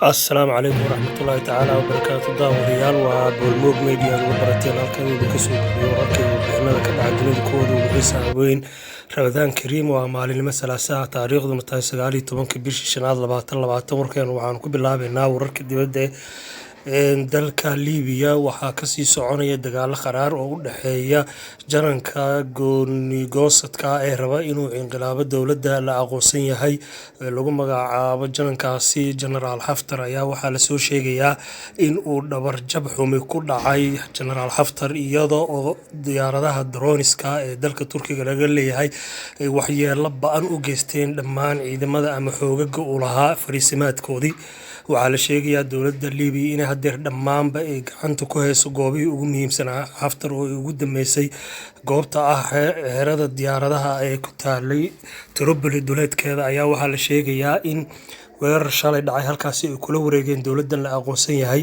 Assalaamu calaykum waraxmatullaahi tacaala wabarakaatu. Daawadayaal, waa Boolmoog Media aad uga barateen halkan idinka soo gudbiyo wararka iyo warbixinada ka dhaca dunida kuwooda ugu xiisaha weyn. Ramadaan Kariim. Waa maalinimo Salaasaha, taariikhduna tahay 19-ka bishii shanaad 2020. Warkeenu waxaanu ku bilaabeynaa wararka dibadda. Dalka Liibiya waxaa kasii soconaya dagaalo qaraar oo u dhexeeya jananka goonigoosadka ee raba inuu inqilaabo dowladda la aqoonsan yahay ee lagu magacaabo janankaasi Genaraal Xaftar. Ayaa waxaa lasoo sheegayaa in uu dhabarjab xumi ku dhacay Genaraal Xaftar, iyada oo diyaaradaha droniska ee dalka Turkiga laga leeyahay ay waxyeelo ba-an u geysteen dhammaan ciidamada ama xoogaga uu lahaa fariisimaadkoodii. Waxaa la sheegayaa dowladda Liibiya inay hadeer dhammaanba ay gacanta ku hayso goobihii ugu muhiimsanaa Xaftar, oo ay ugu dambeysay goobta ah xerada diyaaradaha ee ku taalay Tripoli duleedkeeda. Ayaa waxaa la sheegayaa in weerar shalay dhacay halkaasi ay kula wareegeen dowladdan la aqoonsan yahay.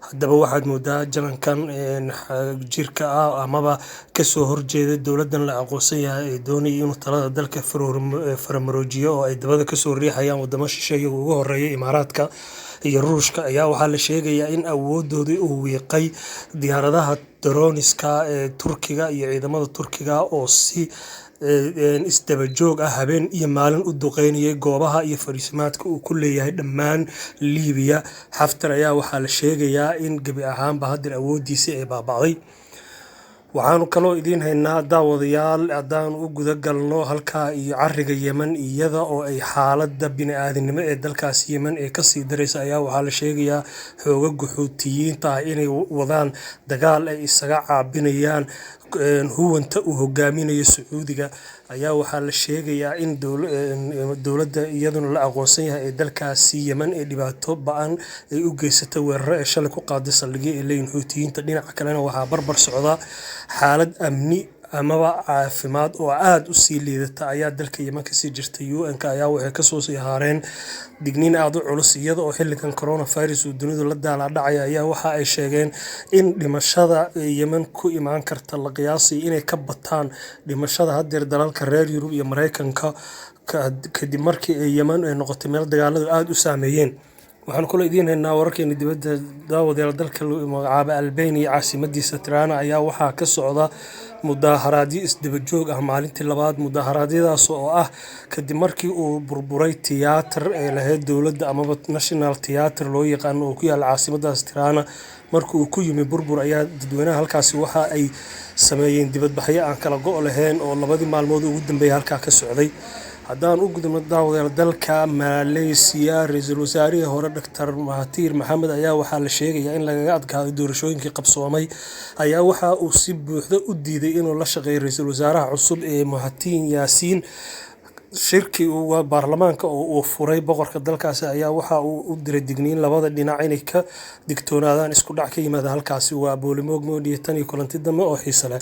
Haddaba waxaad moodaa janankan jirka ah amaba kasoo horjeeda dowladdan la aqoonsan yahay ee doonaya inuu talada dalka faramaroojiyo, oo ay dabada kasoo riixayaan wadamo shisheeye, ugu horeeya Imaaraadka iyo Ruushka, ayaa waxaa la sheegayaa in awoodoodii uu wiiqay diyaaradaha droniska ee Turkiga iyo ciidamada Turkiga oo si isdaba joog ah habeen iyo maalin u duqeynayay goobaha iyo fariisimaadka uu ku leeyahay dhammaan Liibiya. Xaftar ayaa waxaa la sheegayaa in gebi ahaanba haddeer awooddiisii ay baaba'day. Waxaanu kaloo idiin haynaa, daawadayaal, haddaan u guda galno halkaa iyo cariga Yemen, iyada oo ay xaaladda bini'aadanimo ee dalkaasi Yemen ee kasii daraysa, ayaa waxaa la sheegayaa xoogaga Xuutiyiinta ah inay wadaan dagaal ay isaga caabinayaan huwanta uu hogaaminayo Sacuudiga. Ayaa waxaa la sheegayaa in dowladda iyaduna la aqoonsan yahay ee dalkaasi Yemen ee dhibaato ba-an ay u geysatay weeraro ay shalay ku qaaday saldhigyo ay leeyihiin Xuutiyiinta. Dhinaca kalena waxaa barbar socda xaalad amni amaba caafimaad oo aada u sii liidata ayaa dalka Yemen kasii jirta. UN-ka ayaa waxay kasoo saareen digniin aada u culus, iyada oo xilligan coronavirus uu dunidu la daalaa dhacaya. Ayaa waxa ay sheegeen in dhimashada Yemen ku imaan karta la qiyaasay inay ka bataan dhimashada haddeer dalalka reer Yurub iyo Mareykanka, kadib markii ay Yemen ay noqotay meel dagaaladu aada u saameeyeen. Waxaan kaloo idiin haynaa wararkeena dibadda, daawadayaal, dalka lagu magacaabo Albania, caasimadiisa Tirana, ayaa waxaa ka socda mudaaharaadyo isdaba joog ah maalintii labaad. Mudaaharaadyadaas oo ah kadib markii uu burburay tiyaatar ee lahayd dowladda amaba National Theatre loo yaqaano oo ku yaala caasimadaas Tirana. Markii uu ku yimi burbur, ayaa dadweynaha halkaasi waxa ay sameeyeen dibadbaxyo aan kala go' lahayn oo 2dii maalmood ugu dambeeyay halkaa ka socday. Haddaan u gudubno, daawadayaal, dalka Malaysia, ra-iisul wasaarihii hore Dr Mahathir Maxamed ayaa waxaa la sheegayaa in lagaga adkaaday doorashooyinkii qabsoomay. Ayaa waxa uu si buuxda u diiday inuu la shaqeeyo ra-iisul wasaaraha cusub ee Muhyiddin Yaasiin. Shirkii baarlamaanka oo uu furay boqorka dalkaasi ayaa waxa uu u diray digniin labada dhinac inay ka digtoonaadaan isku dhac ka yimaada halkaasi. Waa Boolimoog Media. Tan iyo kulanti dambe oo xiise leh.